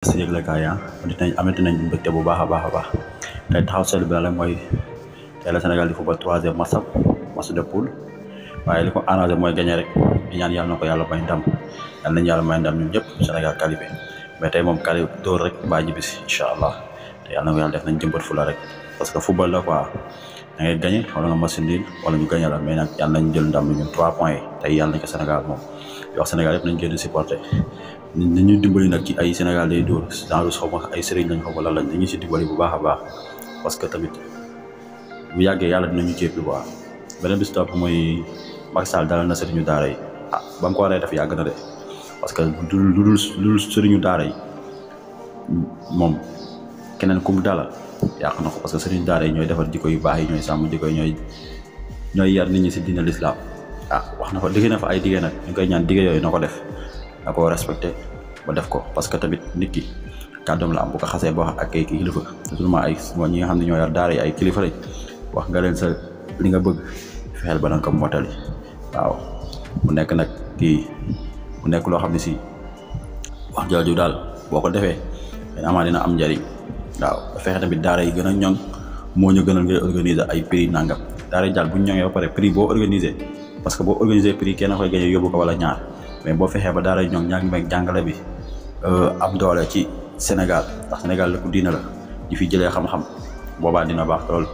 si yëglekaay amati nañ mbégte bu baax a baax tey taxaw seetlu bi la mooy tey la Sénégal di football troisième match de poule waaye li ko arrangé mooy gagné rek di ñaan yàlla na ko yàlla may ndam yàlla nañu yàlla may ndam ñun ñëpp Sénégal qualifié mais tey moom quali dóor rek baa ñibbisi incha allah te yàlla na ko yàlla def nañ jëmbat fu la rek parce que football la quoi da ngay gagné wala nga match nul wala ñu gagné la mais nag yàlla nañ jël ndam ñun 3 points yi tey yàlla nañ ko Sénégal moom di wax Sénégal yëpp nañ génn supporter ni ñu dimbali nag ci ay Sénégal day dóor genre xaw ma ay sëriñ lañ xaw ma lan lañ dañuy si dimbali bu baax a baax parce que tamit bu yàggee yàlla dinañu jéppi quoi beneen bis topp mooy Macky Sall dalal na sëriñu daara yi ba mu ko waree def yàgg na de parce que lu dul sëriñu daara yi moom keneen ku mu dalal yàq na ko parce que sëriñu daara yi ñooy defar jikko yu baax yi ñooy sàmm jikko yi ñooy yar nit ñi si diine l'islam wax na fa digg na fa ay diggé nag ñu koy ñaan diggé yooyu na ko def na ko respecté ba def ko parce que tamit nit ki kàddoom la am bu ko xasee ba wax ak ay kilifa surtout ay ñi nga xam ne ñoo yar daara yi ay kilifa lañ wax nga leen sa li nga bëgg fexeel ba nanga ko mottali waaw mu nekk nag mu nekk loo xam ne si wax jooju daal boo ko defee amaa dina am njariñ waaw fexe tamit daara yi gën a ñoŋ moo ñu gënal ngay organiser ay prix nangam daara yi daal bu ñu ñoŋee ba pare prix boo organiser parce que boo organiser prix kenn koy gañe yóbbu ko wala ñaar mais boo fexee ba daara ñoom ñaa ngi may jàngale bi am doole ci Sénégal ndax Sénégal lépp diina la ñu fi jëlee xam-xam boobaa dina baax lool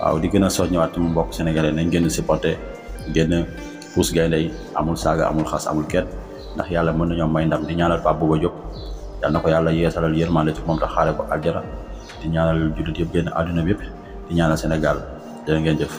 waaw di gën a soññewaat ci mu mbokk sénégalais nañ génn supporter génn pousse gaynde yi amul saaga amul xas amul kenn ndax yàlla mën nañoo may ndam di ñaanal Pape Bouba Diop yal na ko yàlla yeesalal yërmande ci moom tax xaare ko aljana di ñaanal jullit yëpp génn àdduna bi yëpp di ñaanal Sénégal jërë ngeen jëf